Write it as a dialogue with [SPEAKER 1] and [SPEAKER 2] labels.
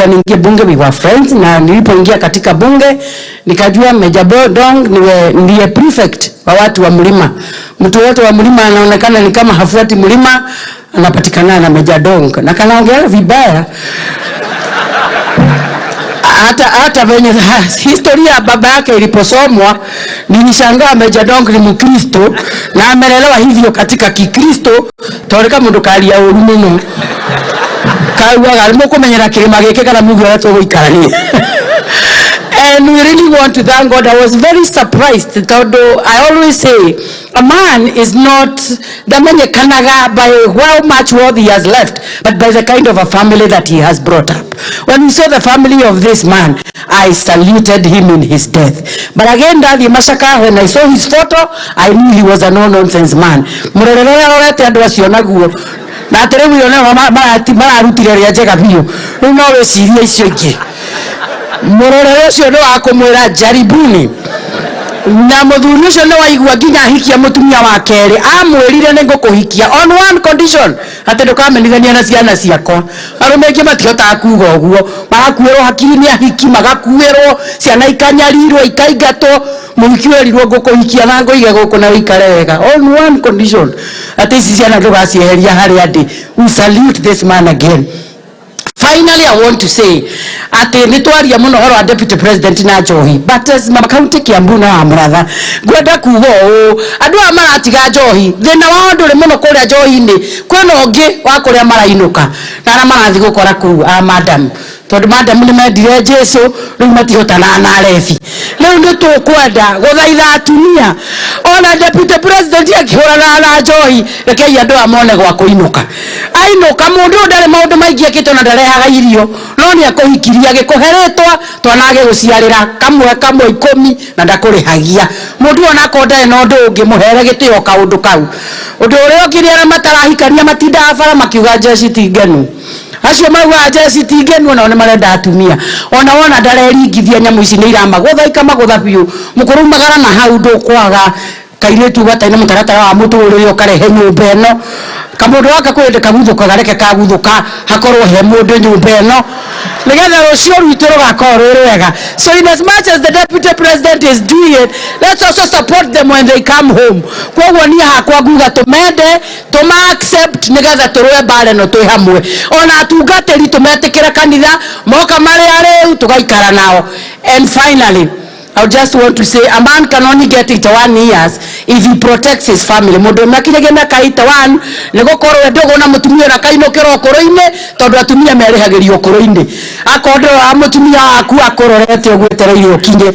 [SPEAKER 1] Kabla niingie bunge we were friends, na nilipoingia katika bunge nikajua Mejja Dong ndiye prefect wa watu wa mlima. Mtu wote wa mlima anaonekana ni kama hafuati mlima, anapatikana na Mejja Dong na kanaongea vibaya hata venye historia ya baba yake iliposomwa nilishangaa. Mejja Dong ni Mkristo na amelelewa hivyo katika Kikristo tondu kamundu karia uru muno kaugaga mukumenyera kirima giki kana muge uria tugũikarania. And we really want to thank God. I was very surprised tondu I always say a man is not ndamenyekanaga by how much wealth he has left, but by the kind of a family that he has brought up. When we saw the family of this man, I saluted him in his death. But again, ndathiĩ Machaka, when I saw his photo, I knew he was a no nonsense man. Mũrerere ũrĩa arorete andũ acio naguo na atĩ rĩu ĩyo nĩo mararutire ĩrĩa njega biũ, rĩu no wĩcirie icio ingĩ. Mũrorere ũcio nĩ wa kũmwĩra jaribuni na mũthuri ũcio nĩ waigua nginya ahikia mũtumia wa kerĩ amwĩrire nĩ ngũkũhikia on one condition, atĩ ndũkamenithania na ciana ciakwa. Arũme aingĩ matihotaga kuga ũguo, magakuĩrwo hakiri nĩ ahiki, magakuĩrwo ciana, ikanyarirwo, ikaingatwo. Mũhiki werirwo ngũkũhikia na ngũige gũkũ na ũikare wega on one condition, atĩ ici ciana ndũgacieheria harĩa ndĩ. We salute this man again. Finally, I want to say atĩ nĩ twaria mũno ũhoro wa deputy president na njohi, but as Mama County Kiambu na wa Mũratha, ngwenda kuga ũũ: andũ aya maratiga njohi, thĩna wao ndũrĩ mũno kũrĩa njohi-inĩ, kwĩna ũngĩ wa kũrĩa marainũka na arĩa marathiĩ gũkora kũu a madam, tondũ madam nĩ mendire Jesu, rĩu matihotanaga na arebi. Rĩu nĩ tũkwenda gũthaitha atumia, ona deputy president akĩhũranaga na njohi, rekei andũ aya mone gwa kũinũka. Ainũka, mũndũ ũyũ ndarĩ maũndũ maingĩ ekĩte, ona ndarehaga irio, no nĩ akũhikirie, agĩkũhe rĩtwa, twana agĩgũciarĩra kamwe kamwe 10 na ndakũrĩhagia. Mũndũ ũyũ onakorwo ndarĩ na ũndũ ũngĩ, mũhere gĩtĩo kaũndũ kau. Ũndũ ũrĩa ũngĩ nĩ arĩa matarahikania matindaga bara makiuga jeshi ti ngenu. Acio maugaga jeshi ti ngenu onao nĩ marenda atumia. Ona wona ndareringithia, nyamũ ici nĩ iramagũtha, ikamagũtha biũ. Mũkũrumagara na hau ndũkwaga kairĩtu gatarĩ na mũtaratara wa mũtũrĩre ũkarehe nyũmba ĩno. Kamũndũ gaka kwĩ hĩndĩ kaguthũkaga, reke kaguthũka hakorwo he mũndũ nyũmba ĩno nĩgetha rũciũ rwitũ rũgakorwo rwĩ rwega. So in as much as the deputy president is doing it, let's also support them when they come home. Koguo niĩ hakwa nguga tũmende, tũma accept nĩgetha tũrũe mbara ĩno twĩ hamwe. Ona atungatĩri tũmetĩkĩre kanitha moka marĩ arĩu, tũgaikara nao. And finally, I just want to say a man can only get 81 years if he protects his family. Mũndũ ũmwe akinyagia mĩaka 81 nĩ gũkorwo ndũgũ na mũtumia ũrĩa akainũkĩra ũkũrũ-inĩ, tondũ atumia merĩhagĩrio ũkũrũ-inĩ. Akorwo ndũroraga mũtumia waku akũrorete ũguo etereire ũkinye.